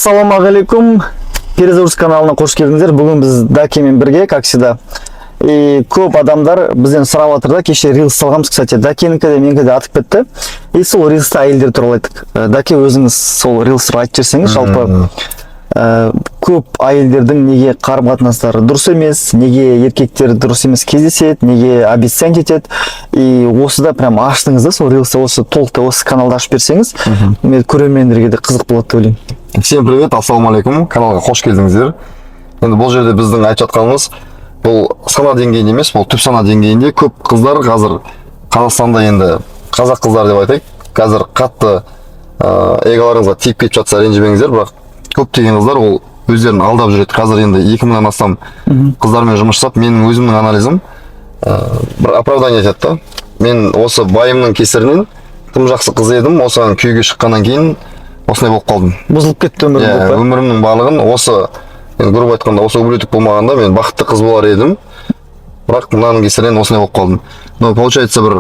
Ассалаумағалейкум! Перезагруз каналына қош келдіңіздер. Бүгін біз Дакемен бірге, как всегда. И көп адамдар бізден сұрап жатыр да. Кеше рилс салғанбыз, кстати, Дакенікі де, менікі де атып кетті. И сол рилста әйелдер туралы айттық. Даке, өзіңіз сол рилс туралы айтып жіберсеңіз, жалпы көп әйелдердің неге қарым қатынастары дұрыс емес, неге еркектер дұрыс емес кездеседі, неге обесценить етеді. И осыда прям аштыңыз да сол рилсті, осы толықтай осы каналды ашып берсеңіз, мен көрермендерге де қызық болады деп ойлаймын. Всем привет, ассалаумағалейкум, каналға қош келдіңіздер. Енді бұл жерде біздің айтып жатқанымыз бұл сана деңгейінде емес, бұл түп сана деңгейінде. Көп қыздар қазір Қазақстанда, енді қазақ қыздары деп айтайық, қазір қатты эголарыңызға тиіп кетіп жатса, ренжімеңіздер, бірақ көптеген қыздар ол өздерін алдап жүреді. Қазір енді 2000-нан астам қыздармен жұмыс жасап, менің өзімнің анализім, бір оправдание айтады да: «Мен осы байымның кесірінен, тым жақсы қыз едім, осыған күйеуге шыққаннан кейін осындай болып қалдым». Бұзылып кетті өмірім Иә, деп па? «Өмірімнің барлығын осы, енді грубо айтқанда, осы ублюдок болмағанда, мен бақытты қыз болар едім, бірақ мынаның кесірінен осындай болып қалдым». Но получается, бір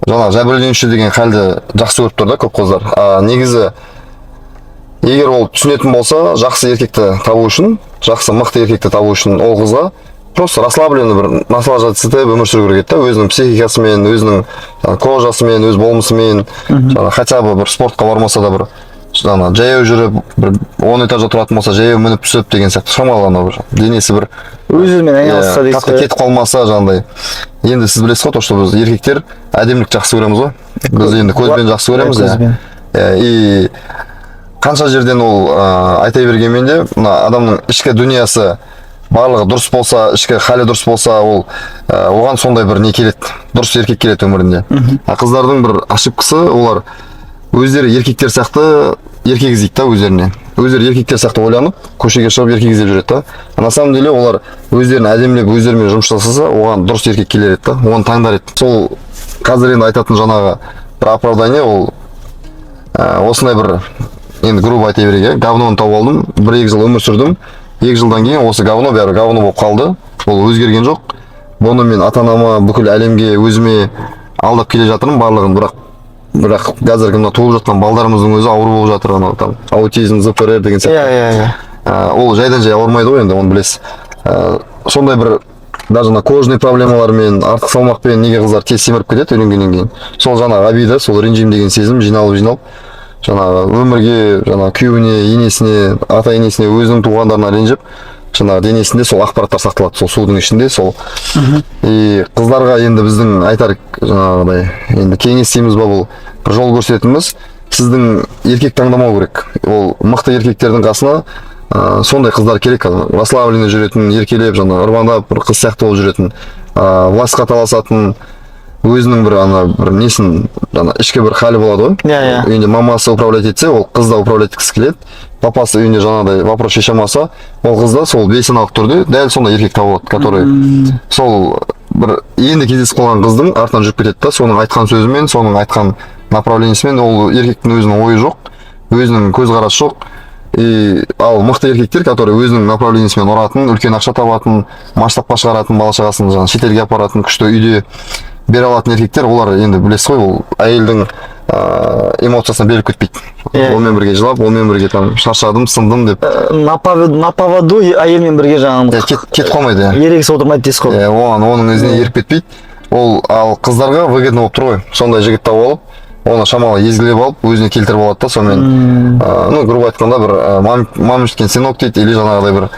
жаңағы жәбірленуші деген халді жақсы көріп тұр да көп қыздар. А негізі егер ол түсінетін болса, жақсы еркекті табу үшін, жақсы, мықты еркекті табу үшін ол қызға просто расслабленно бір наслаждаться етіп өмір сүру керек еді да, өзінің психикасымен, өзінің жаңағы кожасымен, өз болмысымен, жаңағы хотя бы бір спортқа бармаса да, бір жаңағы жаяу жүріп, бір 10 этажда тұратын болса, жаяу мініп түсіп деген сияқты, шамалы анау бір денесі бір өз өзімен айналысса иә, дейсіз қатты ғой. Кетіп қалмаса жаңағыдай. Енді сіз білесіз ғой, то что біз, еркектер, әдемілік жақсы көреміз ғой, біз енді көзбен жақсы көреміз, иә. Көзбен. Иә, и қанша жерден ол айта бергенмен де, мына адамның ішкі дүниясы барлығы дұрыс болса, ішкі халі дұрыс болса, ол оған сондай бір не келеді, дұрыс еркек келеді өмірінде. А қыздардың бір ошибкасы: олар өздері еркектер сияқты еркек іздейді да, өздеріне өздері еркектер сияқты ойланып, көшеге шығып, еркек іздеп жүреді да. А на самом деле олар өздерін әдемілеп, өздерімен жұмыс жасаса, оған дұрыс еркек келер еді да, оны таңдар еді. Сол қазір енді айтатын жаңағы бір оправдание ол осындай бір, енді грубо айта берейік, иә, говноны тауып алдым, 1-2 жыл өмір сүрдім, 2 жылдан кейін осы говно бәрі говно болып қалды, ол өзгерген жоқ. Бұны мен ата анама, бүкіл әлемге, өзіме алдап келе жатырмын барлығын. Бірақ қазіргі мына туып жатқан балдарымыздың өзі ауру болып жатыр, анау там аутизм, ЗПР деген сияқты. иә иә иә Ол жайдан жай ауырмайды ғой енді, оны білесіз. Сондай бір даже мына кожный проблемалармен, артық салмақпен неге қыздар тез семіріп кетеді үйленгеннен кейін? Сол жаңағы обида, сол ренжимін деген сезім жиналып, жиналып, жаңағы өмірге, жаңағы күйеуіне, енесіне, ата енесіне, өзінің туғандарына ренжіп, жаңағы денесінде сол ақпараттар сақталады, сол судың ішінде сол. И қыздарға енді біздің айтар жаңағыдай енді кеңес дейміз ба, бұл бір жол көрсететініміз: сіздің еркек таңдамау керек. Ол мықты еркектердің қасына сондай қыздар керек, ана расслабленный жүретін, еркелеп, жаңағы ырбаңдап, бір қыз сияқты болып жүретін, властьқа таласатын, өзінің бір ана бір несін, ана ішкі бір халі болады ғой. Иә, иә. Үйінде мамасы управлять етсе, ол қыз да управлять еткісі келеді. Папасы үйінде жаңағыдай вопрос шеше алмаса, ол қыз да сол бейсаналық түрде дәл сондай еркек тауып алады, который сол бір енді кездесіп қалған қыздың артынан жүріп кетеді да, соның айтқан сөзімен, соның айтқан направлениесімен. Ол еркектің өзінің ойы жоқ, өзінің көзқарасы жоқ. И ал мықты еркектер, который өзінің направлениесімен ұратын, үлкен ақша табатын, масштабқа шығаратын, бала шағасын жаңағы шетелге апаратын, күшті үйде бере алатын еркектер, олар енді білесіз ғой, ол әйелдің эмоциясына беріліп кетпейді. Онымен бірге жылап, онымен бірге там шаршадым, сындым деп На поводу әйелмен бірге жаңағы Иә, кетіп қалмайды, иә. Ерегісіп отырмайды дейсіз ғой. Иә, оған, оның ізіне еріп кетпейді ол. Ал қыздарға выгодно болып тұр ғой, сондай жігіт тауып алып, оны шамалы езгілеп алып, өзіне келтіріп алады да, сонымен ну, грубо айтқанда, бір мамочкин сынок дейді или жаңағыдай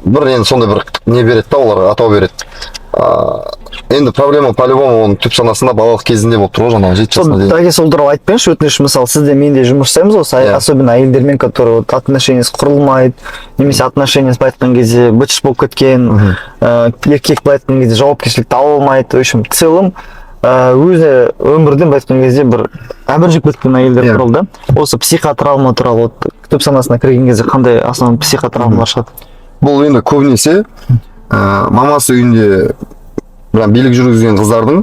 бір енді сондай бір не береді да, оларға атау береді. Енді проблема по любому оның түп санасында балалық кезінде болып тұр ғой, жаңағы 7 Сол жасына дейін. Дәке, сол туралы айтып беріңізші, өтініш. Мысалы, сіз де, мен де жұмыс жасаймыз ғой особенно әйелдермен, которые вот отношениесі құрылмайды немесе отношениесі, былай айтқан кезде, быт болып кеткен, еркек, былай айтқан кезде, жауапкершілікті ала алмайды, в общем, в целом өзі өмірден, былай айтқан кезде, бір әбіржіп кеткен әйелдер туралы да. Осы психотравма туралы, вот түп санасына кірген кезде қандай основной психотравмалар шығады? Бұл енді көбінесе мамасы үйінде прям билік жүргізген қыздардың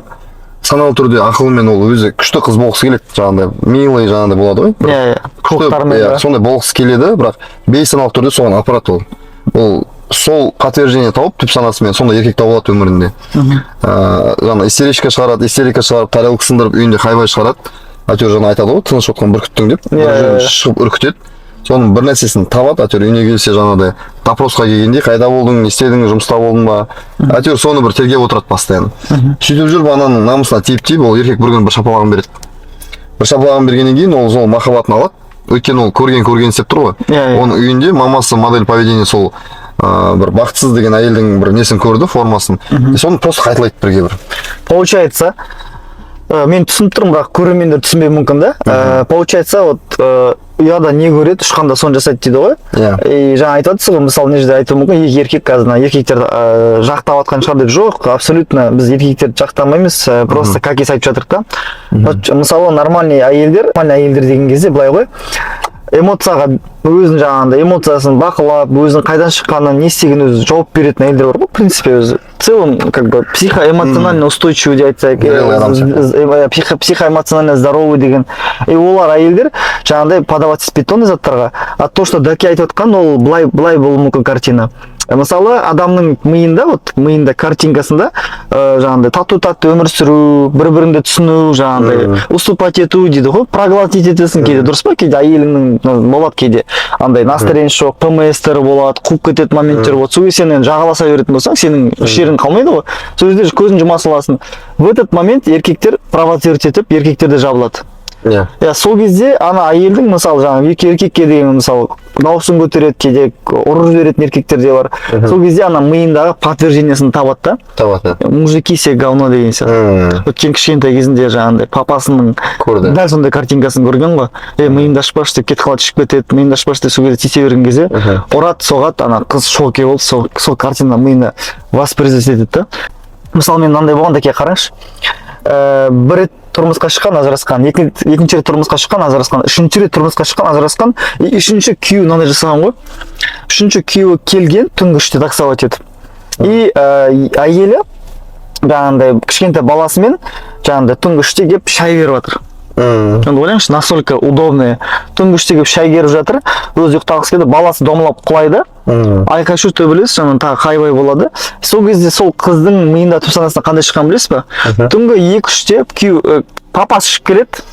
саналы түрде ақылымен ол өзі күшті қыз болғысы келеді, жаңағыдай милый, жаңағыдай болады ғой бір иә иә күшті, қылықтарымен иә, ба? Сондай болғысы келеді, бірақ бейсаналы түрде соған апарады. Ол сол подтверждение тауып, түп санасымен сондай еркек тауып алады өмірінде. Жаңа истеричка шығарады, истерика шығарып, тарелка сындырып, үйінде хайвай шығарады, әйтеуір жаңа айтады ғой, тыныш отқан бүркіттің деп, бір Иә, жерін иә. шығып үркітеді. Соның бір нәрсесін табады әйтеуір. Үйіне келсе, жаңағыдай допросқа келгенде: «Қайда болдың, не істедің, жұмыста болдың ба?» Әйтеуір соны бір тергеп отырады постоянно. Сөйтіп жүріп, ананың намысына тиіп тиіп, ол еркек бір күні бір шапалағын береді. Бір шапалағын бергеннен кейін ол сол махаббатын алады, өйткені ол көрген көрген істеп тұр ғой. Иә, иә. Оның үйінде мамасы модель поведения, сол бір бақытсыз деген әйелдің бір несін көрді, формасын, и соны просто қайталайды бірге бір. Получается, мен түсініп тұрмын, бірақ көрермендер түсінбеуі мүмкін да. Получается, вот ұяда не көреді, ұшқанда соны жасайды дейді ғой. Иә. И жаңа айтып жатырсыз ғой, мысалы, мына жерде айтуы мүмкін, екі еркек қазір мына еркектерді жақтап жатқан шығар деп. Жоқ, абсолютно біз еркектерді жақтамаймыз, просто как есть айтып жатырмық та. Вот, мысалы, нормальный әйелдер деген кезде былай ғой: эмоцияға, өзінің жаңағындай эмоциясын бақылап, өзінің қайдан шыққанын, не істегенін өзі жауап беретін әйелдер бар ғой. В принципе, өзі в целом как бы психоэмоционально устойчивый деп айтсақ, Зрелый адам сияқты. Психоэмоционально здоровый деген. И олар, әйелдер, жаңағындай подаваться етпейді ондай заттарға. А то, что Дәке айтып отқан, ол былай былай болуы мүмкін картина. Мысалы, адамның миында, вот миында картинкасында жаңағындай тату тәтті өмір сүру, бір біріңді түсіну, жаңағындай уступать ету дейді ғой, проглотить етесің кейде, дұрыс па? Кейде әйеліңнің, ну, болады кейде андай настроение жоқ, ПМС-тер болады, қуып кететін моменттер болады. Сол кезде сен енді жағаласа беретін болсаң, сенің еш жерің қалмайды ғой. Сол кезде көзін жұма саласың. В этот момент еркектер провоцировать етіп, еркектер де жабылады. Иә, сол кезде ана әйелдің, мысалы, жаңағы екі еркекке деген, мысалы, дауысын көтереді, кейде ұрып жіберетін еркектер де бар. Сол кезде ана миындағы подтверждениесін табады да. Табады. Мужики все говно деген сияқты. Өткен кішкентай кезінде жаңағындай папасының Көрді. дәл сондай картинкасын көрген ғой. «Е, миымды ашпашы» деп кетіп қалады, ішіп кетеді. «Миымды ашпашы» деп сол кезде тиісе берген кезде ұрады, соғады. Ана қыз шоке болды. Сол картина миына воспроизводить етеді да. Мысалы, мен мынандай болған, Дәке, қараңызшы. Бір рет тұрмысқа шыққан, ажырасқан, екінші рет тұрмысқа шыққан, ажырасқан, үшінші рет тұрмысқа шыққан, ажырасқан. И үшінші күйеуі мынандай жасаған ғой. Үшінші күйеуі келген түнгі 3-те таксовать етіп, и әйелі жаңағындай кішкентай баласымен жаңағындай түнгі 3-те келіп шай беріп жатыр. Енді ойлаңызшы, настолько удобный: түнгі 3-те келіп шай беріп жатыр, өзі ұйықтағысы келді, баласы домалап құлайды, айқай шу, төбелес, жаңағы тағы хайвай болады. Сол кезде сол қыздың миында, түп санасында қандай шыққанын білесіз ба? Түнгі 2-3-те күйеу, папасы ішіп келеді,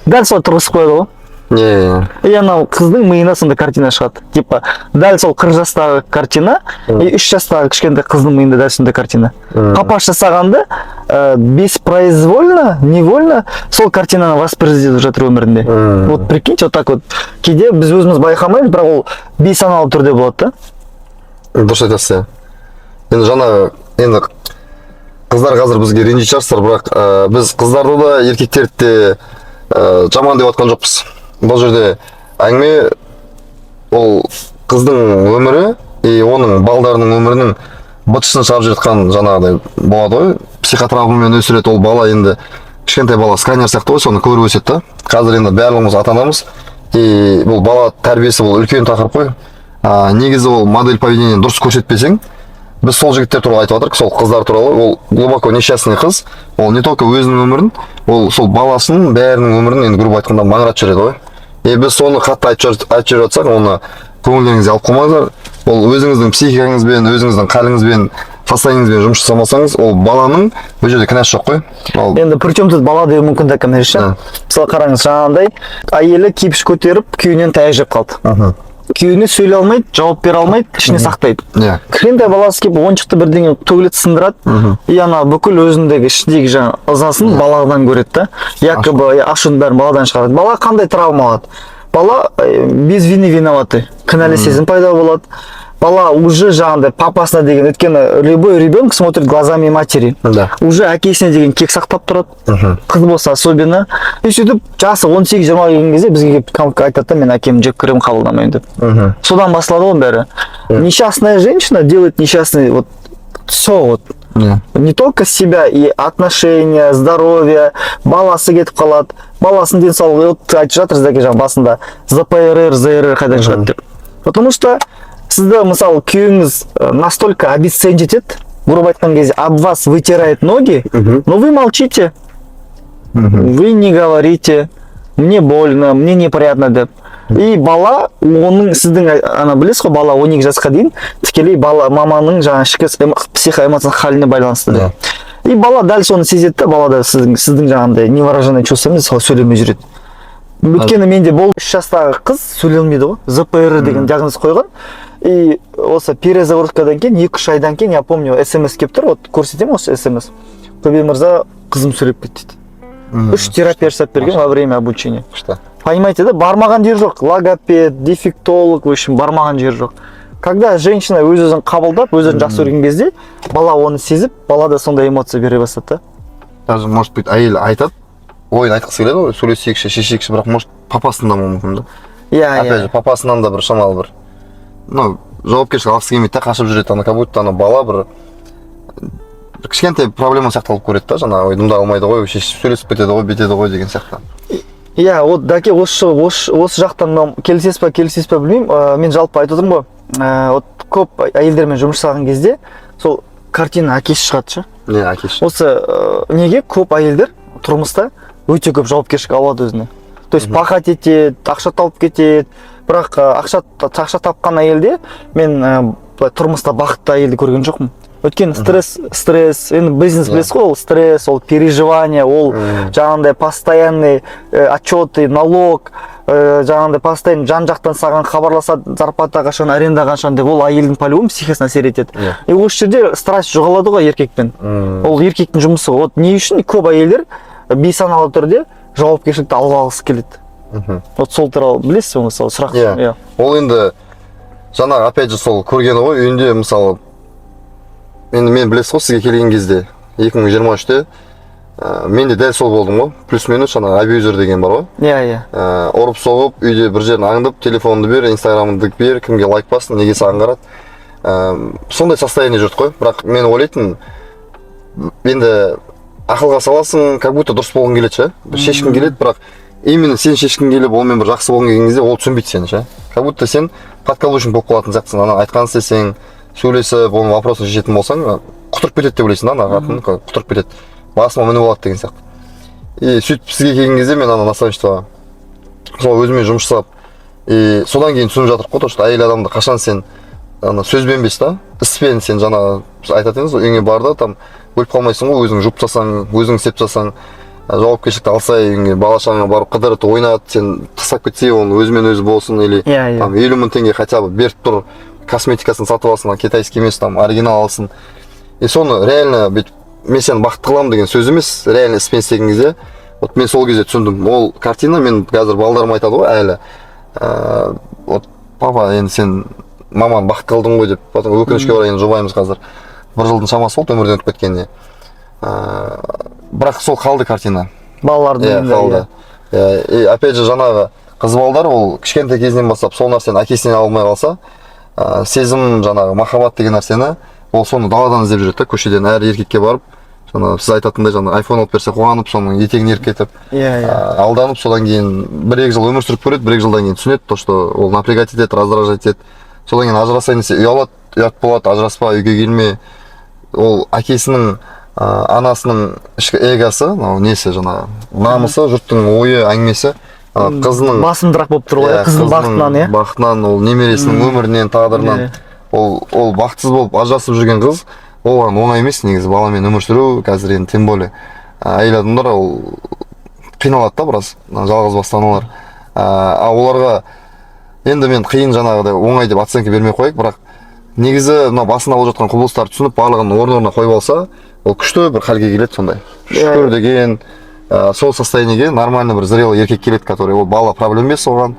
дәл солай тұрғызып қояды ғой. Не. И анау қыздың миына сондай картина шығады, типа дәл сол 40 жастағы картина и 3 жастағы кішкентай қыздың миында дәл сондай картина. Папасы жасағанды беспроизвольно, невольно сол картинаны воспроизводить жатыр өмірінде. Вот прикиньте, вот так вот кейде біз өзіміз байқамаймыз, бірақ ол бейсаналы түрде болады да. Дұрыс айтасыз, иә. Енді жаңағы, енді қыздар қазір бізге ренжитін шығарсыздар, бірақ біз қыздарды да, еркектерді де жаман деп жатқан жоқпыз. Бұл жерде әңгіме ол қыздың өмірі и оның балдарының өмірінің быт-шытын шығарып жатқан, жаңағыдай болады ғой, психотравмамен өсіреді ол бала. Енді кішкентай бала сканер сияқты ғой, соны көріп өседі да. Қазір енді барлығымыз ата анамыз, и бұл бала тәрбиесі, бұл үлкен тақырып қой. Негізі ол модель поведения дұрыс көрсетпесең, біз сол жігіттер туралы айтып жатырмық, сол қыздар туралы. Ол глубоко несчастный қыз, ол не только өзінің өмірін, ол сол баласының, бәрінің өмірін енді, грубо айтқанда, маңыратып жібереді ғой. И біз соны қатты айтып жүріп жатсақ, оны көңілдеріңізге алып қалмаңыздар. Ол өзіңіздің психикаңызбен, өзіңіздің халіңізбен, состояниеңізбен жұмыс жасамасаңыз, ол баланың бұл жерде кінәсі жоқ қой ол. Енді при чем тут бала деуі мүмкін да кім ше. Мысалы, қараңыз, жаңағындай әйелі кипиш көтеріп, күйеуінен таяқ жеп қалды. Күйеуіне сөйлей алмайды, жауап бере алмайды, ішіне сақтайды. Кішкентай баласы келіп, ойыншықты бірдеңе төгіледі, сындырады, и ана бүкіл өзіндегі, ішіндегі жаңағы ызасын баладан көреді да, якобы ашудың бәрін баладан шығарады. Бала қандай травма алады? Бала без вины виноватый, кінәлі сезім пайда болады. Бала уже жаңағындай папасына деген, өйткені любой ребенок смотрит глазами матери, уже әкесіне деген кек сақтап тұрады, қыз болса особенно. И сөйтіп жасы 18-20 келген кезде бізге келіп айтады да: «Мен әкемді жек көремін, қабылдамаймын» деп. Содан басталады ғой бәрі. Несчастная женщина делает несчастный вот все вот, не только себя, и отношения, здоровье, баласы кетіп қалады, баласының денсаулығы. Вот айтып жатырсыз, Дәке, жаңа басында ЗПРР, ЗРР қайдан шығады деп. Потому что сізді, мысалы, күйеуіңіз настолько обесценить етеді, грубо айтқан кезде, об вас вытирает ноги, но вы молчите, вы не говорите: «Мне больно, мне неприятно» деп. И бала оның, сіздің ана, білесіз ғой, бала 12 жасқа дейін тікелей бала маманың жаңағы ішкі психоэмоционалдық халіне байланысты деп. И бала дәл соны сезеді да, бала да сіздің жаңағындай невыраженный чувствомен сол сөйлемей жүреді. Өйткені менде бол 3 жастағы қыз сөйлей алмайды ғой, ЗПР деген диагноз қойған. И осы перезагрузкадан кейін, 2-3 айдан кейін, я помню, смс келіп тұр. Вот көрсетемін осы смс: «Көбей мырза, қызым сөйлеп кетті», – дейді. Үш терапия жасап берген во время обучения. Күшті. Понимаете, да? Бармаған жер жоқ: логопед, дефектолог, в общем, бармаған жер жоқ. Когда женщина өз өзін қабылдап, өз өзін жақсы көрген кезде, бала оны сезіп, бала да сондай эмоция бере бастады да. Даже, может быть, әйел айтады, ойын айтқысы келеді ғой, сөйлесейікші, шешейікші, бірақ, может, папасынан да болуы мүмкін да. Опять же, папасынан да бір шамалы бір, ну, жауапкершілік алғысы келмейді да, қашып жүреді. Ана как будто ана бала бір кішкентай проблема сияқты алып көреді да, жаңағы, ой, дымда алмайды ғой, шешіп сөйлесіп кетеді ғой, бүйтеді ғой деген сияқты. Иә, вот, дәке, осы жақтан мынау келісесіз ба, келіспейсіз ба, білмеймін. Мен жалпы айтып отырмын ғой, вот көп әйелдермен жұмыс жасаған кезде сол картина әкесі шығады ше. Не, әкесі. Осы неге көп әйелдер тұрмыста өте көп жауапкершілік алады өзіне, то есть пахать етеді, ақша тауып кетеді, бірақ ақша тапқан әйелде мен былай тұрмыста бақытты әйелді көрген жоқпын. Өйткені стресс, енді бизнес, білесіз ғой, ол стресс, ол переживание, ол жаңағындай постоянный отчеты, налог, жаңағындай постоянно жан жақтан саған хабарласады: зарплата қашан, аренда қашан деп. Ол әйелдің по-любому психикасына әсер етеді. И осы жерде страсть жоғалады ғой еркекпен. Ол еркектің жұмысы. Вот не үшін көп әйелдер бейсаналы түрде жауапкершілікті алып алғысы келеді? Вот сол туралы білесіз бе, мысалы, сұрақ? Иә. Ол енді жаңағы, опять же, сол көргені ғой үйінде. Мысалы, енді мен, білесіз ғой, сізге келген кезде 2023-те мен де дәл сол болдым ғой, плюс минус жаңағы абьюзер деген бар ғой. иә иә Ұрып соғып, үйде бір жерін аңдып, телефоныңды бер, инстаграмыңды бер, кімге лайк бастың, неге саған қарады, сондай состояние жүрді ғой. Бірақ мен ойлайтынмын, енді ақылға саласың, как будто дұрыс болғың келеді ше, бір шешкің келеді, бірақ именно сен шешкің келіп, онымен бір жақсы болғың келген кезде, ол түсінбейді сені ше, как будто сен подкаблучник болып қалатын сияқтысың. Ана айтқанын істесең, сөйлесіп, оның вопросын шешетін болсаң, құтырып кетеді деп ойлайсың да, ана қатын құтырып кетеді, басыма мініп алады деген сияқты. И сөйтіп сізге келген кезде мен ана наставничествоға сол өзімен жұмыс жасап, и содан кейін түсініп жатырмық қой, то что әйел адамды қашан сен ана сөзбен емес та, іспен, сен жаңа біз айтатын едіңіз ғой, үйіңе бар да, там өліп қалмайсың ғой, өзің жуып тастасаң, өзің істеп тастасаң, жауапкершілікті алса, үйіңе бала шағаңа барып қыдырып, ойнат, сен тастап кетсе, оның өзімен өзі болсын или Иә, иә. там 50 000 теңге хотя бы беріп тұр, косметикасын сатып алсын, ана китайский емес, там оригинал алсын. И соны реально бүйтіп, мен сені бақытты қыламын деген сөз емес, реально іспен істеген кезде, вот мен сол кезде түсіндім ол картина. Мен қазір балдарым айтады ғой әлі, вот папа, енді сен маманы бақытты қылдың ғой деп. Потом, өкінішке орай, енді жұбайымыз қазір бір жылдың шамасы болды өмірден өтіп кеткеніне, бірақ сол қалды картина. Балалардың Иә. енді, Қалды, иә. И опять же, жаңағы қыз балдар, ол кішкентай кезінен бастап сол нәрсені әкесінен ала алмай қалса, сезім, жаңағы махаббат деген нәрсені, ол соны даладан іздеп жүреді да, көшеден әр еркекке барып, жаңағы сіз айтатындай, жаңағы айфон алып берсе, қуанып, соның етегіне еріп кетіп, иә иә алданып, содан кейін 1-2 жыл өмір сүріп көреді, 1-2 жылдан кейін түсінеді то, что ол напрягать етеді, раздражать етеді. Содан кейін ажырасайын десе, ұялады, ұят болады, ажыраспа, үйге келме. Ол әкесінің, анасының ішкі эгосы, мынау несі, жаңағы намысы, жұрттың ойы, әңгімесі, қызының басымдырақ болып тұр ғой, иә, иә, қыздың бақытынан, иә. Бақытынан, ол немересінің өмірінен, тағдырынан. Ол бақытсыз болып ажырасып жүрген қыз, оған оңай емес негізі баламен өмір сүру қазір. Енді тем более әйел адамдар, ол қиналады да біраз, мына жалғыз басты аналар. А оларға енді мен қиын, жаңағыдай оңай деп оценка бермей ақ қояйық, бірақ негізі мына басында болып жатқан құбылыстарды түсініп, барлығын орын орнына қойып алса, ол күшті бір халге келеді сондай. Шүкір деген, сол состояниеге нормально бір зрелый еркек келеді, который ол бала проблема емес оған,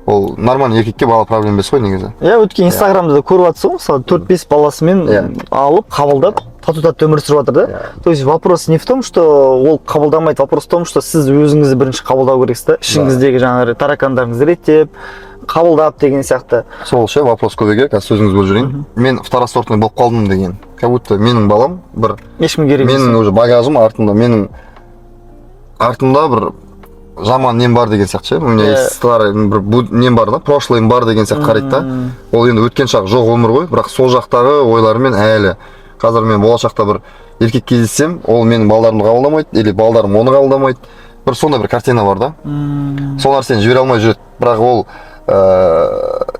ол нормальный еркекке бала проблема емес қой негізі. Иә, өткен инстаграмда да көріп жатсың ғой, мысалы, төрт бес баласымен алып, қабылдап, тату тәтті өмір сүріп жатыр да. То есть вопрос не в том, что ол қабылдамайды, вопрос в том, что сіз өзіңізді бірінші қабылдау керексіз да, ішіңіздегі жаңағы таракандарыңызды реттеп, қабылдап деген сияқты. Сол ше, вопрос көбеге, қазір сөзіңізді бөліп жіберейін, мен второсортный болып қалдым деген, как будто менің балам бір ешкімге керек емес. Менің уже багажым артымда, менің артымда бір жаман нем бар деген сияқты ше, у меня есть старый бір нем бар да, прошлыйым бар деген сияқты қарайды да. Ол енді өткен шақ, жоқ өмір ғой, бірақ сол жақтағы ойларымен әлі қазір мен болашақта бір еркек кездессем, ол менің балдарымды қабылдамайды или балдарым оны қабылдамайды, бір сондай бір картина бар да. Сол нәрсені жібере алмай жүреді. Бірақ ол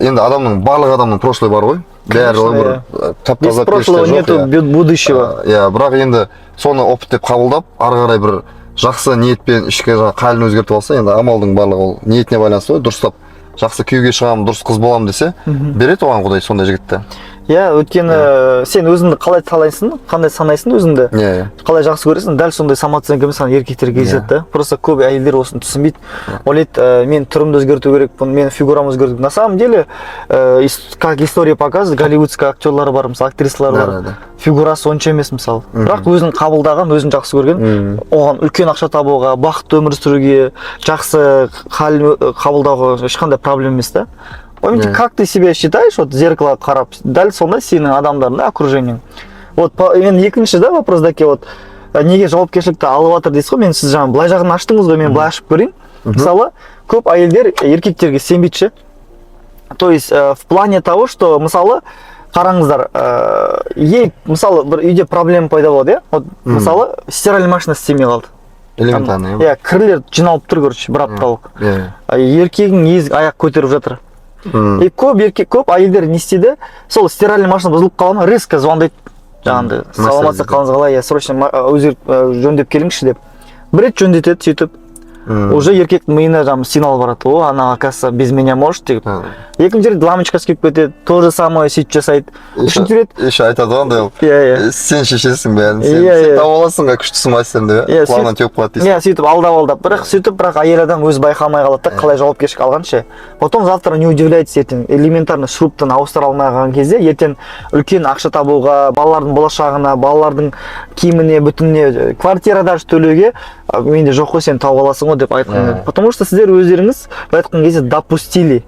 енді адамның, барлық адамның прошлый бар ғой, барлығы бір тап Без таза прошлого періште жоқ, нету иә. будущего. Иә, бірақ енді соны опыт деп қабылдап, ары қарай бір Жақсы ниетпен ішкі жаңағы халін өзгертіп алса, енді амалдың барлығы ол ниетіне байланысты ғой. Дұрыстап жақсы күйеуге шығамын, дұрыс қыз боламын десе, береді оған құдай сондай жігітті. Иә, өйткені сен өзіңді қалай талайсың, қандай санайсың өзіңді, иә иә қалай жақсы көресің, дәл сондай самооценкамен саған еркектер кездеседі да. Просто көп әйелдер осыны түсінбейді, ойлайды, мен түрімді өзгерту керекпін, мен фигурамды өзгерту керек. На самом деле, как история показывает, голливудский актерлар бар, мысалы, актрисалар бар, Да, да, да. фигурасы онша емес, мысалы, бірақ өзін қабылдаған, өзін жақсы көрген, оған үлкен ақша табуға, бақытты өмір сүруге, жақсы хал қабылдауға ешқандай проблема емес та. Помните, как ты себя считаешь, вот зеркало қарап, дәл сондай сенің адамдарың да, окружениең. Вот енді екінші да вопрос, дәке, вот неге жауапкершілікті алып жатыр дейсіз ғой. Мен, сіз жаңа былай жағын аштыңыз ғой, мен былай ашып көрейін. Мысалы, көп әйелдер еркектерге сенбейді ше. То есть в плане того, что, мысалы, қараңыздар, ей, мысалы, бір үйде проблема пайда болады, иә? Вот, мысалы, стиральный машина істемей қалды. Элементарный. Иә, кірлер жиналып тұр, короче, бір апталық. иә А еркегің ез аяқ көтеріп жатыр. И көп еркек, көп әйелдер не істейді? Сол стиральный машина бұзылып қала ма, резко звондайды жаңағындай: «Саламатсыз, қалыңыз қалай, иә, срочно өзгеріп, жөндеп келіңізші», — деп. Бір рет жөндетеді сөйтіп, уже еркектің миына жаңағы сигнал барады: «О, ана, оказывается, без меня может», — деп. Екінші рет лампочкасы күйіп кетеді, то же самое, сөйтіп жасайды. Үшінші рет Еще айтады ғой андай қылып: иә иә «Сен шешесің бәрін, сен, Иә, сен иә. тауып аласың ғой күштісі мастерін», — деп, Иә, құлағынан теуіп қалады дейсің. Иә, сөйтіп алдап алдап, бірақ сөйтіп, бірақ әйел адам өзі байқамай қалады да, қалай жауапкершілік алған ше. Потом завтра не удивляйтесь, ертең элементарно шуруптан ауыстыра алмай қалған кезде, ертең үлкен ақша табуға, балалардың болашағына, балалардың киіміне, бүтініне, квартира даже төлеуге «Менде жоқ қой, сен тауып аласың ғой» деп айтқан. Потому что сіздер өздеріңіз, былай айтқан кезде, допустили.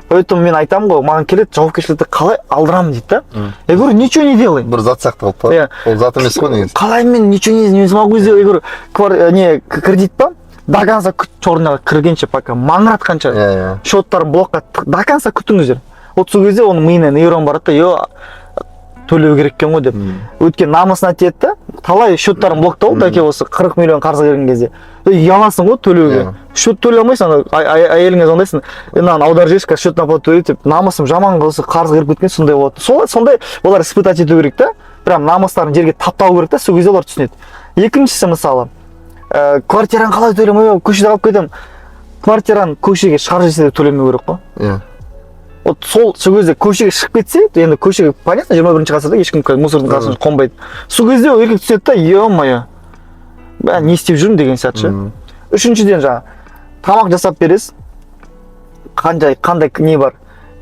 Поэтому мен айтамын ғой, маған келеді: «Жауапкершілікті қалай алдырамын?» — дейді да. Я говорю: «Ничего не делай». Бір зат сияқты қылып па? Иә. Ол зат емес қой негізі. Қалай мен ничего не смогу сделать? Я говорю: Не, кредит па, до конца күт, черныйға кіргенше, пока маңыратқанша, иә иә счеттарын блокқа до конца күтіңіздер. Вот сол кезде оның миына нейрон барады да, е, төлеу керек екен ғой деп. Өйткені намысына тиеді да. Талай счеттарын блоктау, дәке, осы 40 миллион қарызға кірген кезде. Ей, ұяласың ғой төлеуге. Счет төлей алмайсың, ана әйеліңе звондайсың: «Е, мынаны аударып жіберші, қазір счет на оплату төлейді», — деп. Намысым жаман осы қарызға кіріп кеткен, сондай болады. Солай, сондай олар испытать ету керек та, прям намыстарын жерге таптау керек та, сол кезде олар түсінеді. Екіншісі, мысалы, квартираны қалай төлеймін, ой, көшеде қалып кетемін. Квартираны көшеге шығарып жіберсе де төлемеу керек қой. Вот сол кезде көшеге шығып кетсе, енді көшеге, понятно, 21-ғасырда ешкім қазір мусордың қасына қонбайды. Сол кезде ол еркек түседі да, е мое, бә, не істеп жүрмін деген сияқты ше. Үшіншіден, жаңағы тамақ жасап бересіз, қандай қандай не бар,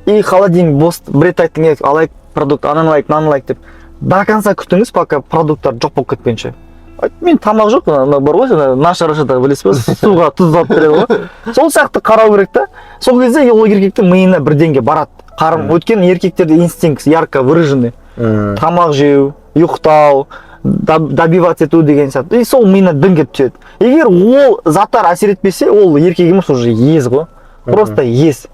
и холодильник бос. Бір рет айттың: «Е, алайық продукт, ананы алайық, мынаны алайық», — деп. До конца күтіңіз, пока продукттар жоқ болып кеткенше. Айт, мен тамақ жоқ, ана бар ғой, ана Наша Рашада, білесіз ба, суға тұз салып береді ғой, сол сияқты қарау керек та. Сол кезде ол еркектің миына бірдеңе барады, қарым. Өйткені еркектерде инстинкт ярко выраженный: тамақ жеу, ұйықтау, добиваться ету деген сияқты. И сол миына діңк етіп түседі. Егер ол заттар әсер етпесе, ол еркек емес, уже ез ғой, просто ез.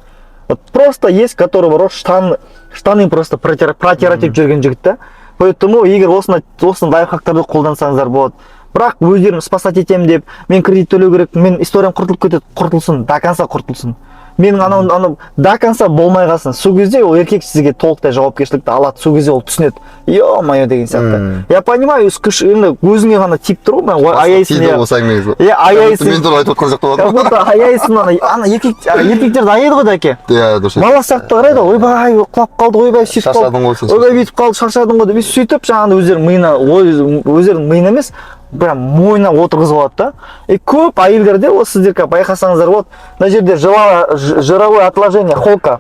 Вот просто ез, который бар ғой, штаны просто протирать етіп жүрген жігіт та. Поэтому егер осындай лайфхактарды қолдансаңыздар болады. Бірақ өздерін спасать етемін деп, мен кредит төлеу керек, мен историям құртылып кетеді. Құртылсын, до конца құртылсын. Менің анау до конца болмай қалсын. Сол кезде ол еркек сізге толықтай жауапкершілікті алады. Сол кезде ол түсінеді, е мое деген сияқты. Я понимаю, енді өзіңе ғана тиіп тұр ғой, мен аяйсың. Тиді Иә. осы әңгімеңіз. Иә, аяйсың. Мен туралы айтып отқан сияқты Как болады. будто аяйсың ана еркектерді аяйды ғой, дәке. Иә, дұрыс. Бала сияқты қарайды ғой: «Ойбай, құлап қалды, ойбай, сөйтіп қалды». Шаршадың ғой сен. «Ойбай, бүйтіп қалды, шаршадың ғой», — деп. И сөйтіп жаңағыдай өздерінің миына ой, өздерінің миына емес, прям мойнына отырғызып алады да. И көп әйелдерде, осы сіздер қазір байқасаңыздар болады, мына жерде жировое отложение, холка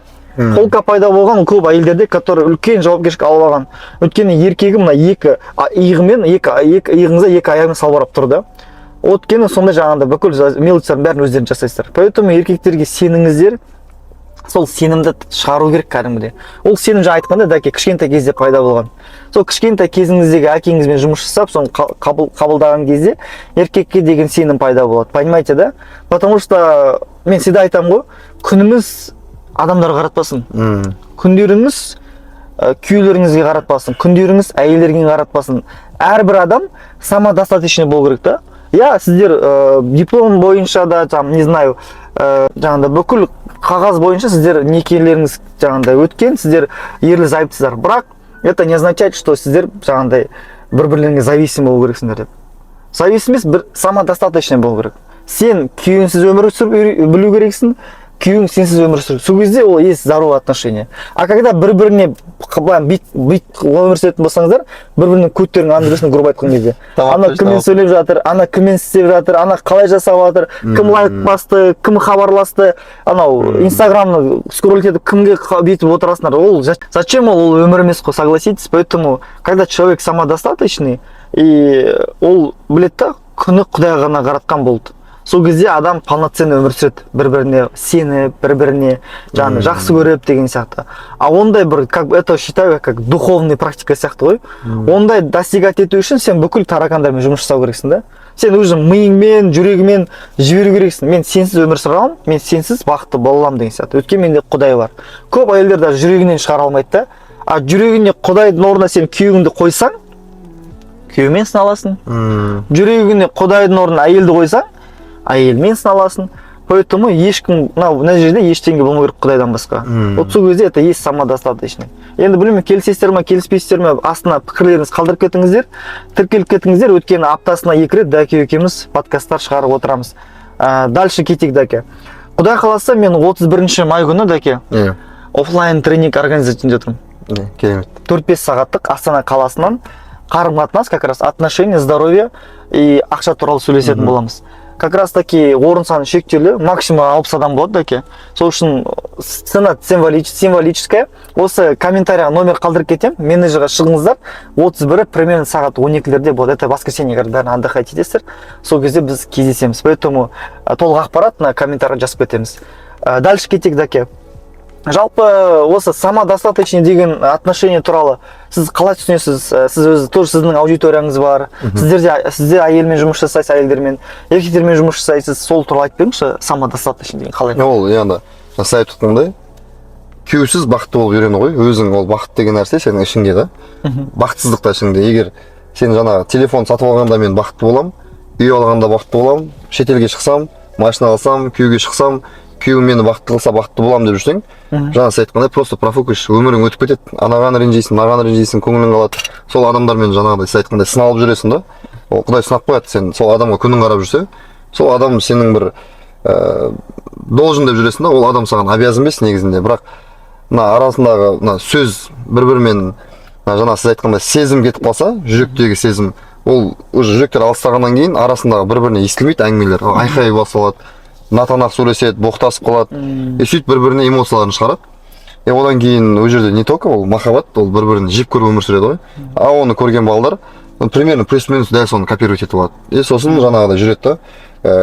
пайда болған. Ол көп әйелдерде, который үлкен жауапкершілік алып алған, өйткені еркегі мына екі иығымен, екі иығыңызда екі аяғымен салбырап тұр да. Өйткені сондай жаңағыдай бүкіл мелочьтардың бәрін өздерің жасайсыздар. Поэтому еркектерге сеніңіздер. Сол сенімді шығару керек кәдімгідей. Ол сенім, жаңа айтқандай, дәке, кішкентай кезде пайда болған. Сол кішкентай кезіңіздегі әкеңізбен жұмыс жасап, соны қабылдаған кезде еркекке деген сенім пайда болады, понимаете да? Потому что мен всегда айтамын ғой, күніміз адамдарға қаратпасын, күндеріңіз күйеулеріңізге қаратпасын, күндеріңіз әйелдерге қаратпасын. Әрбір адам самодостаточный болу керек та. Иә, сіздер диплом бойынша да, там, не знаю, жаңағыдай бүкіл қағаз бойынша сіздер некелеріңіз жаңағыдай өткен, сіздер ерлі зайыптысыздар, бірақ это не означает, что сіздер жаңағыдай бір бірлеріңе зависим болу керексіңдер деп. Зависимый емес, бір самодостаточный болу керек. Сен күйеуіңсіз өмір сүріп білу керексің, күйеуің сенсіз өмір сүру. Сол кезде ол есть здоровые отношения. А когда бір біріне былай бүйт өмір сүретін болсаңыздар, бір бірінің көттерін аңдып жүрсің, грубо айтқан кезде. Тамақ Ана қойшы, кіммен тамақ. сөйлеп жатыр, ана кіммен істеп жатыр, ана қалай жасап жатыр, кім лайк басты, кім хабарласты, анау инстаграмны скроллить етіп, кімге бүйтіп отырасыңдар. Ол зачем ол? Ол өмір емес қой, согласитесь. Поэтому когда человек самодостаточный и ол біледі да, күні құдай ғана қаратқан болды, сол кезде адам полноценный өмір сүреді, бір біріне сеніп, бір біріне жаңағы жақсы көріп деген сияқты. А ондай бір, как бы, это считаю как духовный практика сияқты ғой. Ондай достигать ету үшін сен бүкіл таракандармен жұмыс жасау керексің да. Сен уже миыңмен, жүрегіңмен жіберу керексің: мен сенсіз өмір сүре аламын, мен сенсіз бақытты бола аламын деген сияқты, өйткені менде құдай бар. Көп әйелдер даже жүрегінен шығара алмайды да. А жүрегіне құдайдың орнына сен күйеуіңді қойсаң, күйеумен сыналасың. Жүрегіне құдайдың орнына әйелді қойсаң, әйелмен сыналасың. Поэтому ешкім, мынау мына жерде ештеңе болмау керек құдайдан басқа. Вот сол кезде это есть самодостаточный. Енді білмеймін, келісесіздер ма, келіспейсіздер ме, астына пікірлеріңізді қалдырып кетіңіздер, тіркеліп кетіңіздер, өйткені аптасына екі рет Дәке екеуміз подкасттар шығарып отырамыз. Дальше кетейік, Дәке. Құдай қаласа, мен 31 май күні, Дәке, оффлайн тренинг организовать етіп жатырмын. Иә, керемет. 4-5 сағаттық, Астана қаласынан, қарым қатынас, как раз отношения, здоровье и ақша туралы сөйлесетін боламыз. Как раз таки орын саны шектеулі, максимум 60 адам болады, Дәке. Сол үшін цена символическая. Осы комментарийға номер қалдырып кетемін, менеджерға шығыңыздар. 31-і примерно сағат 12-лерде болады, это воскресенье, бәрін отдыхать етесіздер, сол кезде біз кездесеміз. Поэтому толық ақпарат мына комментарийға жазып кетеміз. Дальше кетейік, Дәке. Жалпы осы самодостаточный деген отношение туралы сіз қалай түсінесіз? Сіз өзі тоже, сіздің аудиторияңыз бар, сіздерде, сізде әйелмен жұмыс жасайсыз, әйелдермен, еркектермен жұмыс жасайсыз. Сол туралы айтып беріңізші, самодостаточный деген қалай? Ол енді сіз айтып жатқандай, күйеусіз бақытты болып үйрену ғой өзің. Ол бақыт деген нәрсе сенің ішіңде да, бақытсыздық та ішіңде. Егер сен жаңағы телефон сатып алғанда мен бақытты боламын, үй алғанда бақытты боламын, шетелге шықсам, машина алсам, күйеуге шықсам, күйеуім мені бақытты қылса, бақытты боламын деп жүрсең, жаңа сіз айтқандай, просто профукаешь, өмірің өтіп кетеді. Анаған ренжисің, мынаған ренжисің, көңілің қалады. Сол адамдармен жаңағыдай сіз айтқандай сыналып жүресің да. Ол құдай сынап қояды. Сен сол адамға күнің қарап жүрсе, сол адам сенің бір должен деп жүресің да. Ол адам саған обязан емес негізінде. Бірақ мына арасындағы мына сөз, бір бірімен мына жаңа сіз айтқандай сезім кетіп қалса, жүректегі сезім, ол уже жүректер алыстағаннан кейін арасындағы бір біріне естілмейді әңгімелер, айқай басталады, натанақ сөйлеседі, боқтасып қалады и сөйтіп бір біріне эмоцияларын шығарады. И одан кейін ол жерде не только ол махаббат, ол бір бірін жек көріп өмір сүреді ғой. А оны көрген балдар, ну, примерно плюс минус дәл соны копировать етіп алады и сосын жаңағыдай жүреді да.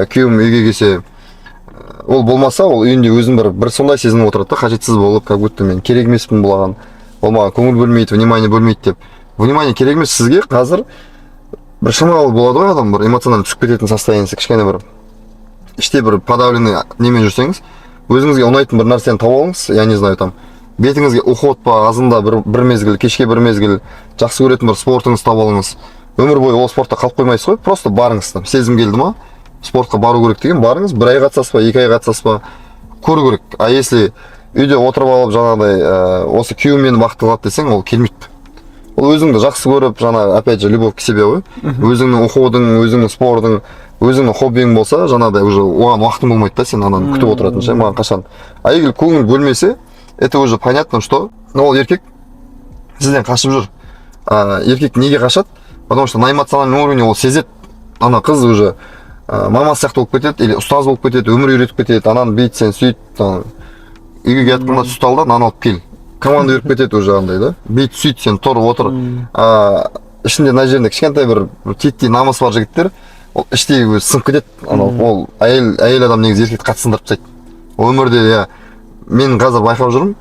Күйеуім үйге келсе, ол болмаса, ол үйінде өзін бір сондай сезініп отырады да, қажетсіз болып, как будто мен керек емеспін бұлаған, ол маған көңіл бөлмейді, внимание бөлмейді деп. Внимание керек емес сізге. Қазір бір шамалы болады ғой, адам бір эмоционально түсіп кететін состояниесі, кішкене бір іште бір подавленный немен жүрсеңіз, өзіңізге ұнайтын бір нәрсені тауып алыңыз. Я не знаю, там бетіңізге уход па, азында бір мезгіл, кешке бір мезгіл, жақсы көретін бір спортыңызды тауып алыңыз. Өмір бойы ол спортта қалып қоймайсыз ғой. Просто барыңыз, там сезім келді ма, спортқа бару керек деген, барыңыз. Бір ай қатысасыз ба, 2 ай қатысасыз ба, көру керек. А если үйде отырып алып, жаңағыдай осы күйеуім мені бақытты қылады десең, ол келмейді. Ол өзіңді жақсы көріп, жаңа опять же любовь к себе ғой. Өзіңнің уходың, өзіңнің спортың, өзіңнің хоббиң болса, жаңағыдай уже оған уақытың болмайды да, сен ананы күтіп отыратын ше, маған қашан. А егер көңіл бөлмесе, это уже понятно, что ол еркек сізден қашып жүр. А еркек неге қашады? Потому что на эмоциональном уровне ол сезеді, ана қыз уже мамасы сияқты болып кетеді или ұстаз болып кетеді, өмір үйретіп кетеді: ананы бүйт, сен сөйт, ана, үйге келе жатқанда сүт ал да, нан алып кел, команда беріп кетеді уже андай да, бүйт, сөйт, сен тұр, отыр. А ішінде мына жерінде кішкентай бір титтей намысы бар жігіттер, ол іштей өзі сынып кетеді. Анау ол әйел адам негізі еркекті қатты сындырып тастайды өмірде. Иә, мен қазір байқап жүрмін,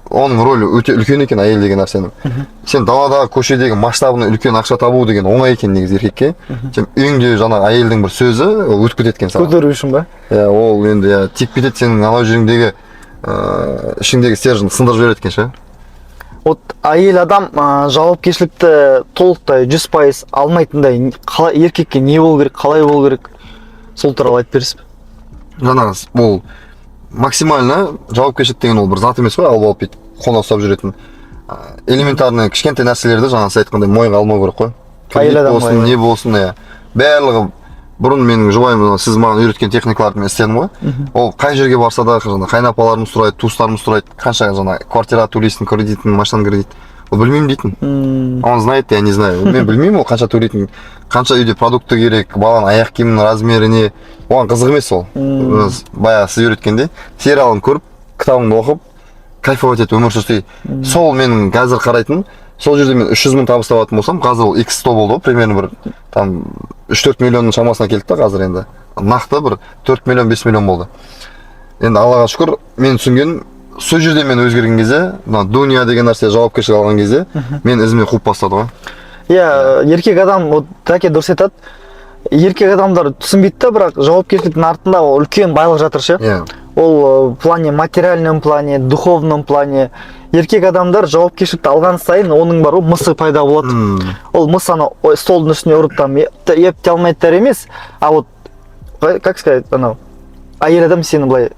оның рөлі өте үлкен екен әйел деген нәрсенің. Сен даладағы, көшедегі масштабный үлкен ақша табу деген оңай екен негізі еркекке, сен үйіңде жаңағы әйелдің бір сөзі, ол өтіп кетеді екен саған. Көтеру үшін ба? Иә, ол енді, иә, тиіп кетеді, сенің анау жеріңдегі, ішіңдегі стержень сындырып жібереді екен ше. Вот әйел адам жауапкершілікті толықтай 100% алмайтындай қалай, еркекке не болу керек, қалай болу керек, сол туралы айтып бересіз бе? Жаңағы ол максимально жауапкершілік деген ол бір зат емес қой, алып алып бүйтіп қолына ұстап жүретін. Элементарный кішкентай нәрселерді жаңа сіз айтқандай мойынға алмау керек қой. Әйел Кредит адам болсын, ғой, не болсын, иә. Барлығы бұрын менің жұбайым, сіз маған үйреткен техникаларды мен істедім ғой. Ол қай жерге барса да, жаңа қайынапаларым сұрайды, туыстарым сұрайды: «Қанша жаңа квартира төлейсің, кредитін, машинаның кредит?» Ол «Білмеймін» дейтін. Он знает, я не знаю. Мен білмеймін ол қанша төлейтінін, қанша үйде продукты керек, баланың аяқ киімінің размері не, оған қызық емес ол. Баяғы сіз үйреткендей, сериалын көріп, кітабыңды оқып, кайфовать етіп, өмір сүрсе. Сол менің қазір қарайтын, сол жерде мен 300 мың табыс табатын болсам, қазір ол x 100 болды ғой, примерно бір там 3-4 миллионның шамасына келді да. Қазір енді нақты бір 4 миллион, 5 миллион болды енді, Аллаға шүкір. Мен түсінгенім, сол жерде мен өзгерген кезде, мына дуния деген нәрсе, жауапкершілік алған кезде, мен ізіме қуып бастады ғой. Иә, еркек адам, вот Дәке дұрыс айтады, еркек адамдар түсінбейді да, бірақ жауапкершіліктің артында ол үлкен байлық жатыр ше. Ол в плане материальном плане, духовном плане. Еркек адамдар жауапкершілікті алған сайын, оның бар ғой, мысы пайда болады. Ол мыс анау столдың үстіне ұрып, там епте алмайтындар емес, а вот как сказать, анау әйел адам сені былай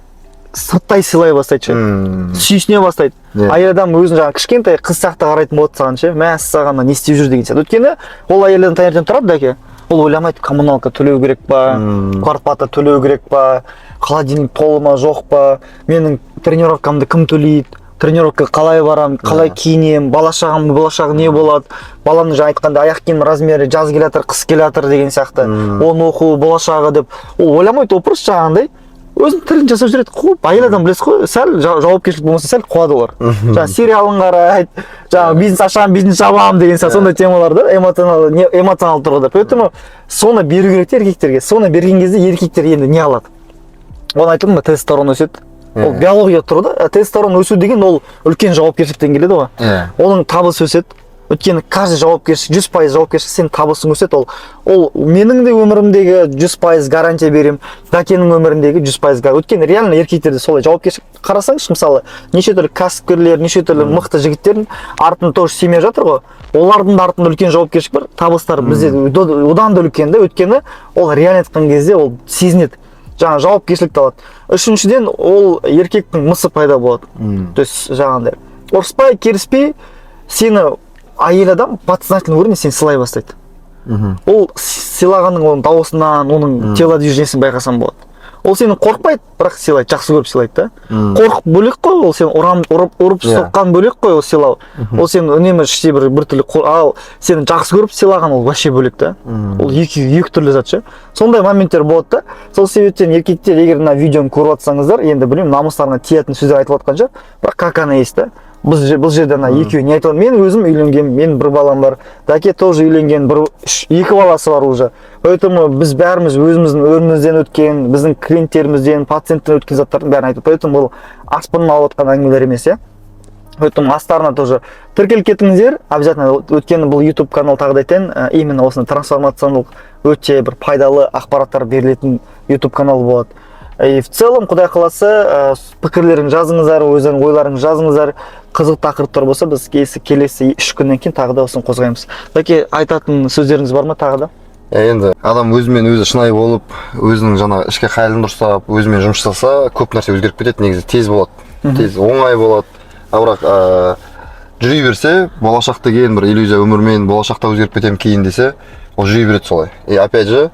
сырттай сыйлай бастайды ше, сүйсіне бастайды. Әйел адам өзін жаңағы кішкентай қыз сияқты қарайтын болады саған ше, мәссаған, мына не істеп жүр деген сияқты. Өйткені ол әйел адам таңертең тұрады, Дәке, ол ойламайды: коммуналка төлеу керек па, квартплата төлеу керек па, холодильник толы ма, жоқ па, менің тренировкамды кім төлейді, тренировкаға қалай барамын, қалай киінемін, бала шағамның болашағы не болады, баламның жаңа айтқандай аяқ киім размері, жаз келе жатыр, қыс келе жатыр деген сияқты, оның оқуы, болашағы деп ол ойламайды. Ол просто жаңағындай өзінің тірлігін жасап жүреді. Қуып, әйел адам, білесіз ғой, сәл жауапкершілік болмаса, сәл қуады олар. Жаңағы сериалын қарайды, жаңағы бизнес ашамын, бизнес жабамын деген сияқты сондай темалар да, эмоционал не, эмоционалды тұрғыда. Поэтому соны беру керек те еркектерге. Соны берген кезде еркектер енді не алады? Оны айттым ба, тестостерон өседі. Ол биология тұрғыда тестостерон өсу деген ол үлкен жауапкершіліктен келеді ғой. Оның табысы өседі, өйткені каждый жауапкершілік, 100% жауапкершілік, сенің табысың өседі. Ол менің де өмірімдегі 100% гарантия беремін, Дәкенің өміріндегі 100%. Өйткені реально еркектерде солай жауапкершілік. Қарасаңызшы, мысалы, неше түрлі кәсіпкерлер, неше түрлі мықты жігіттердің артында тоже семья жатыр ғой. Олардың да артында үлкен жауапкершілік бар, табыстары бізде одан да үлкен да. Өйткені ол реально айтқан кезде ол сезінеді, жаңа жауапкершілікті алады. Үшіншіден, ол еркектің мысы пайда болады. То есть жаңағындай ұрыспай керіспей сені әйел адам подсознательный уровне сені сыйлай бастайды. Ол сыйлағанның, оның дауысынан, оның телодвижениесін байқасаң болады. Ол сені қорықпайды, бірақ сыйлайды, жақсы көріп сыйлайды да. Қорқып бөлек қой, ол сені ұрам, ұрып соққан бөлек қой ол сыйлау. Ол сені үнемі іште бір біртүрлі ал сені жақсы көріп сыйлаған, ол вообще бөлек та. Ол екі түрлі зат ше. Сондай моменттер болады да. Сол себептен еркектер, егер мына видеоны көріп жатсаңыздар, енді білмеймін, намыстарыңа тиетін сөздер айтылып жатқан шығар, бірақ как она есть да. Біз бұл жерде ана екеуі не айтып, мен өзім үйленгенмін, менің бір балам бар, Дәке тоже үйленген, бір үш, екі баласы бар уже. Поэтому біз бәріміз өзіміздің өмірімізден өткен, біздің клиенттерімізден, пациенттен өткен заттардың бәрін айтып, поэтому бұл аспаннан алып жатқан әңгімелер емес, иә. Поэтому астарына тоже тіркеліп кетіңіздер обязательно, өйткені бұл YouTube канал, тағы да айтайын, именно осындай трансформациялық, өте бір пайдалы ақпараттар берілетін YouTube канал болады. И в целом, құдай қаласа, пікірлеріңізді жазыңыздар, өздеріңіздің ойларыңызды жазыңыздар. Қызық тақырыптар болса, біз келесі 3 күннен кейін тағы да осыны қозғаймыз. Дәке, айтатын сөздеріңіз бар ма тағы да? Енді адам өзімен өзі шынайы болып, өзінің жаңа ішкі халін дұрыстап, өзімен жұмыс жасаса, көп нәрсе өзгеріп кетеді негізі, тез болады, тез, оңай болады. А бірақ жүре берсе, болашақ деген бір иллюзия өмірмен, болашақта өзгеріп кетемін кейін десе, ол жүре береді солай. И опять же,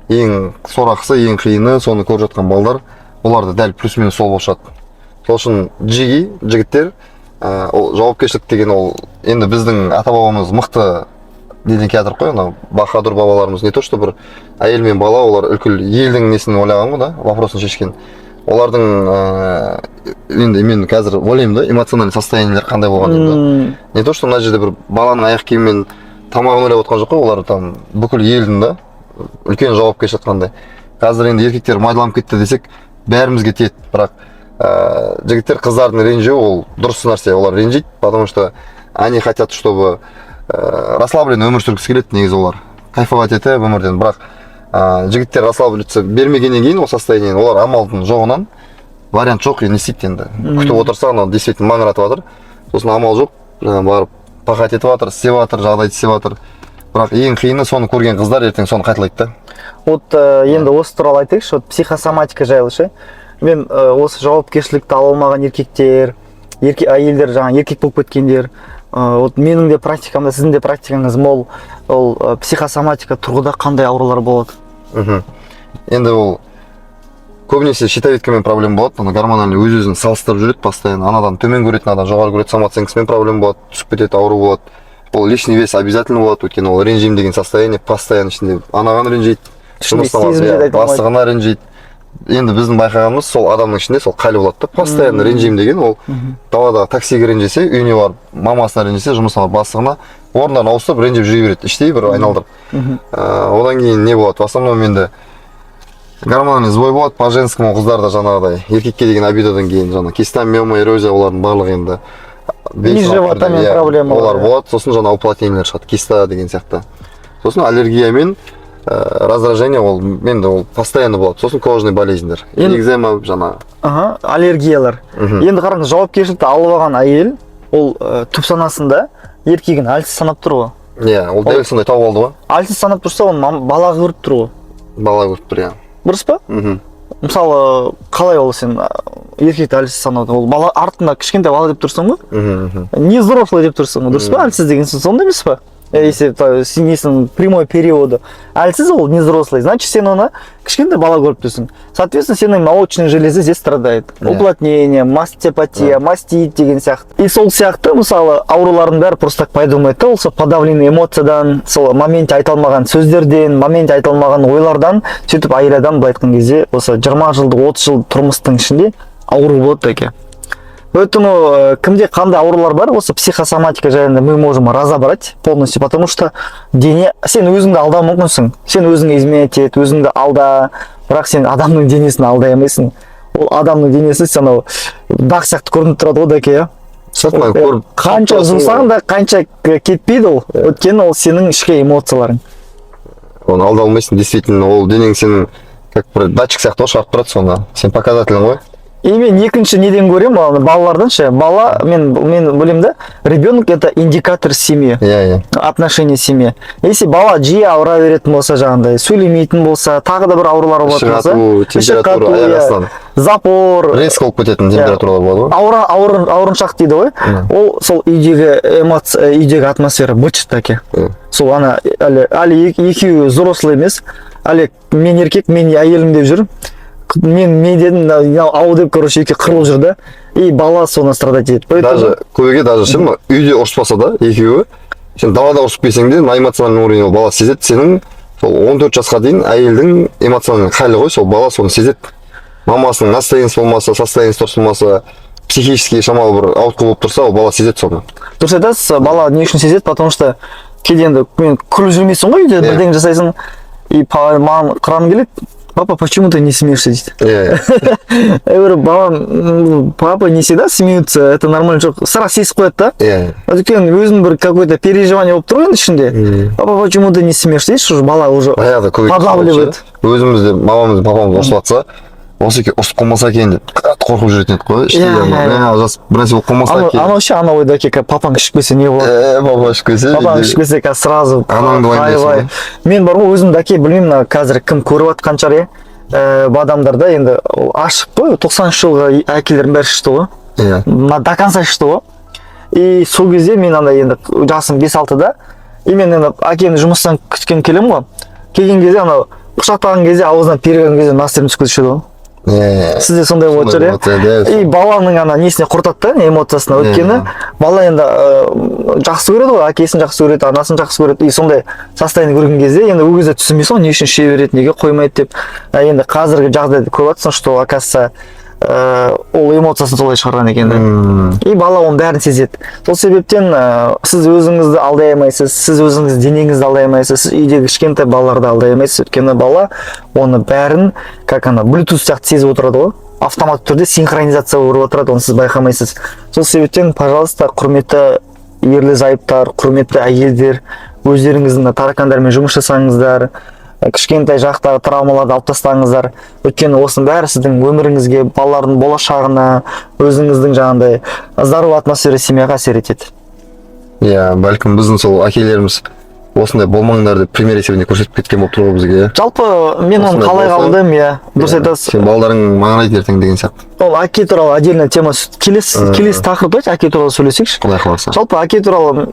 ең сорақысы, ең қиыны, соны көріп жатқан балдар, олар да дәл плюс минус сол болып шығады. Сол үшін жиги жігіттер, ол жауапкершілік деген, ол енді біздің ата бабамыз мықты неден келе жатыр қой, анау баһадүр бабаларымыз. Не то что бір әйел мен бала, олар бүкіл елдің несін ойлаған ғой да, вопросын шешкен. Олардың енді мен қазір ойлаймын да, эмоциональный состояниелер қандай болған деймін да. Не то что мына жерде бір баланың аяқ киімі мен тамағын ойлап отқан жоқ қой олар, там бүкіл елдің да үлкен жауапкершілік қандай. Қазір енді еркектер майдаланып кетті десек, бәрімізге тиеді. Бірақ жігіттер, қыздардың ренжуі ол дұрыс нәрсе. Олар ренжиді, потому что они хотят, чтобы расслабленно өмір сүргісі келеді негізі, олар кайфовать етіп өмірден. Бірақ жігіттер расслабиться бермегеннен кейін, ол состояниені, олар амалдың жоғынан, вариант жоқ, енді не істейді енді? Күтіп отырса, анау действительно маңыратып жатыр. Сосын амал жоқ, жаңағы барып пахать етіп жатыр, істеп жатыр, жағдайды істеп жатыр. Бірақ ең қиыны, соны көрген қыздар ертең соны қайталайды да. Вот енді осы туралы айтайықшы, вот психосоматика жайлы ше. Мен осы жауапкершілікті ала алмаған еркектер, Ерке әйелдер, жаңа еркек болып кеткендер. Вот менің де практикамда, сіздің де практикаңыз мол, ол психосоматика тұрғыда қандай аурулар болады? Енді ол көбінесе щитовидкамен проблема болады. Ана гормональный, өз өзін салыстырып жүреді постоянно, анадан төмен көретін, анадан жоғары көреді. Самооценкасымен проблема болады, түсіп кетеді, ауру болады. Ол лишний вес обязательно болады, өйткені ол ренжимін деген состояние, постоянно ішінде анаған ренжиді, Ішінде жұмыстан барып, сезімдерді иә, айта алмайды. бастығына ренжиді. Енді біздің байқағанымыз, сол адамның ішінде сол халі болады да, постоянно ренжимін деген. Ол далада таксиге ренжісе, үйіне барып мамасына ренжісе, жұмысына барып бастығына, орындарын ауыстырып ренжіп жүре береді, іштей бір айналдырып. Одан кейін не болады? В основном енді гормональный сбой болады по женскому. Қыздарда жаңағыдай еркекке деген обидадан кейін жаңа киста, миома, эрозия, олардың барлығы енді Низ животамен иә, проблемалар, олар иә. болады. Сосын жаңа уплотнениелер шығады, киста деген сияқты. Сосын аллергия мен раздражение, ол енді ол постоянно болады. Сосын кожный болезньдер, экзема жаңағы. Аха, аллергиялар. Енді қараңыз, жауапкершілікті алып алған әйел ол түп санасында еркегін әлсіз санап тұр ғой. Иә, ол дәл сондай тауып алды ғой. Әлсіз санап тұрса, оны бала көріп тұр ғой. Бала көріп тұр, иә. Дұрыс па? Мхм. Мысалы, қалай ол сен еркекті әлсіз санаудың? Ол бала артында, кішкентай бала деп тұрсың ғой, мхм, мхм. не взрослый деп тұрсың ғой, дұрыс па? Әлсіз деген сөз сондай емес па? Если несінің прямой переводы, әлсіз ол не взрослый, значит, сен оны кішкентай бала көріп тұрсың. Соответственно, сенің молочный железа здесь страдает. Уплотнение, мастопатия, мастит деген сияқты. И сол сияқты, мысалы, аурулардың бәрі просто так пайда болмайды да. Ол сол подавленный эмоциядан, сол моменте айта алмаған сөздерден, моменте айта алмаған ойлардан. Сөйтіп әйел адам, былай айтқан кезде, осы 20 жылдық, 30 жыл тұрмыстың ішінде ауру болады әке. Поэтому кімде қандай аурулар бар, осы психосоматика жайында мы можем разобрать полностью, потому что дене, сен өзіңді алдау мүмкінсің, сен өзіңе изменять ет, өзіңді алда, бірақ сен адамның денесін алдай алмайсың. Ол адамның денесі анау дақ сияқты көрініп тұрады ғой, дәке, иә. Сыртынан көріп Қанша тұрасың ғой. жусаң да, қанша кетпейді ол, өйткені ол сенің ішкі эмоцияларың. Оны алда алмайсың, действительно. Ол денең сенің как бір датчик сияқты ғой, шығарып тұрады соны, сен показателің ғой. И мен екінші неден көремін аны? Балалардан ше. Бала, мен білемін да, ребенок — это индикатор семьи, иә иә отношения семьи. Если бала жиі ауыра беретін болса, жаңағыдай сөйлемейтін болса, тағы да бір аурулар болатын болса, Іші қату, іші температура қату, аяқ иә, астынан запор, резко болып кететін температуралар болады ғой. Аура, ауырыншақ дейді ғой. Ол сол үйдегі эмоция, үйдегі атмосфера быт әке. Сол ана әлі екеуі взрослый емес әлі, мен еркек, мен әйелім деп жүр, мен дедім, мынау ау деп, короче, екеуі қырылып жүр да, и бала соны страдать етеді. Поэтому Даже көбеге, даже ше, мына үйде ұрыспаса да екеуі, сен далада ұрысып келсең де, на эмоциональном уровне ол бала сезеді. Сенің сол 14 жасқа дейін әйелдің эмоциональный халі ғой, сол бала соны сезеді. Мамасының настроениесі болмаса, состояниесі дұрыс болмаса, психический шамалы бір ауытқу болып тұрса, ол бала сезеді соны. Дұрыс айтасыз. Бала не үшін сезеді? Потому что кейде енді мен күліп жүрмейсің ғой үйде, бірдеңе жасайсың, и маған қыран келеді: «Папа, почему ты не смеешься?» — дейді. Иә Я говорю: «Балам, папа не всегда смеются, это нормально». Жоқ, сразу сезіп қояды да, иә өйткені өзінің бір какой то переживание болып тұр ғой енді ішінде. «Папа, почему ты не смеешься?» — дейді. Уже бала уже Баяғыда көбейіп подлавливает. Өзіміз де мамамыз, папамыз ұрысып жатса, осы екеуі ұрысып қалмаса екен деп қатты қорқып жүретін едік қой іштей. Иә, ана, иә, иә. Мә, жас бір нәрсе болып қалмаса екен. Анау ше, анау ойда, әке, папаң ішіп келсе, не болады? Папа ішіп келсе, Папаң үйде- ішіп келсе, қазір сразу Анаңды уайымдайсың ай-вай. ғой. Мен бар ғой өзім, әке, білмеймін, мына қазір кім көріп жатқан шығар, иә. Адамдар да енді ол ашық қой, 90-шы жылғы әкелердің бәрі ішті ғой. На до конца ішті ғой. И сол кезде мен андай енді жасым 5-6-да, и мен енді әкемді жұмыстан күткен келемін ғой. Келген кезде, анау құшақтаған кезде, аузынан перген кезде настроением түсіп кетуші еді ғой. Сізде сондай болып Сондай шығар, иә? болады, иә. И баланың ана несіне құртады да, эмоциясына. Өйткені бала енді жақсы көреді ғой, әкесін жақсы көреді, анасын жақсы көреді. И сондай состояние көрген кезде, енді ол кезде түсінбейсің ғой, не үшін іше береді, неге қоймайды деп. А енді қазіргі жағдайды көріп жатырсың, что оказывается, ол эмоциясын солай шығарған екен да. И бала оның бәрін сезеді. Сол себептен сіз өзіңізді алдай алмайсыз, сіз өзіңіз денеңізді алдай алмайсыз, сіз үйдегі кішкентай балаларды алдай алмайсыз, өйткені бала оны бәрін как ана Bluetooth сияқты сезіп отырады ғой, автоматты түрде синхронизация болып отырады, оны сіз байқамайсыз. Сол себептен, пожалуйста, құрметті ерлі зайыптар, құрметті әйелдер, өздеріңіздің таракандармен жұмыс жасаңыздар, кішкентай жақтағы травмаларды алып тастаңыздар, өйткені осының бәрі сіздің өміріңізге, балалардың болашағына, өзіңіздің жаңағындай здоровый атмосфера семьяға әсер етеді. Иә, бәлкім, біздің сол әкелеріміз Осындай болмаңдар деп пример есебінде көрсетіп кеткен болып тұр ғой бізге, иә. Жалпы мен оны Осындай қалай болса- қабылдаймын, иә, дұрыс айтасыз. Сен балдарың маған айт ертең деген сияқты. Ол әке туралы отдельная тема. Келесі тақырып айтшы, әке туралы сөйлесейікші. Құдай қаласа. Жалпы әке туралы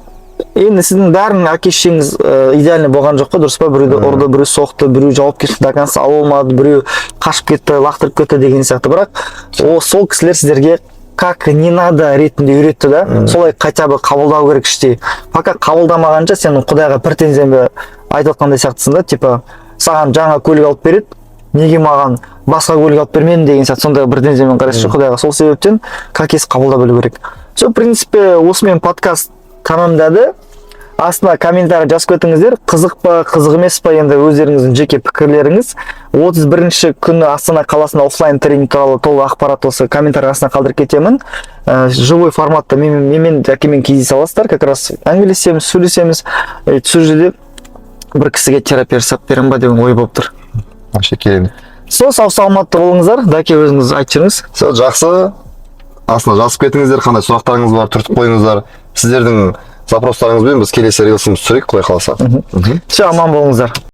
енді сіздің бәрінің әке шешеңіз идеальный болған жоқ қой, дұрыс па? Біреуді ұрды, біреу соқты, біреу жауапкершілік до конца ала алмады, біреу қашып кетті, лақтырып кетті деген сияқты. Бірақ сол кісілер сіздерге как не надо ретінде үйретті да. Солай хотя бы қабылдау керек іштей. Пока қабылдамағанша сен құдайға претензияңды айтып жатқандай сияқтысың да. Типа саған жаңа көлік алып береді, неге маған басқа көлік алып бермедің деген сияқты, сондай претензиямен қарайсың құдайға. Сол себептен как есть қабылдап білу керек. Все, в принципе, осымен подкаст тамамдады. Астына комментарий жазып кетіңіздер, қызық па, қызық емес па, енді өздеріңіздің жеке пікірлеріңіз. 31 күні Астана қаласында оффлайн тренинг туралы толық ақпарат осы комментарий астына қалдырып кетемін. Живой форматта менімен, әкемен кездесе аласыздар, как раз әңгімелесеміз, сөйлесеміз. Сол жерде бір кісіге терапия жасап беремін ба деген ой болып тұр. Вообще керемет. Сол, сау саламатты болыңыздар. Дәке, өзіңіз айтып жіберіңіз. Все, жақсы. Астына жазып кетіңіздер, қандай сұрақтарыңыз бар, түртіп қойыңыздар. Сіздердің запростарыңызбен біз келесі рилсымызды түсірейік, құдай қаласа. Все, аман болыңыздар.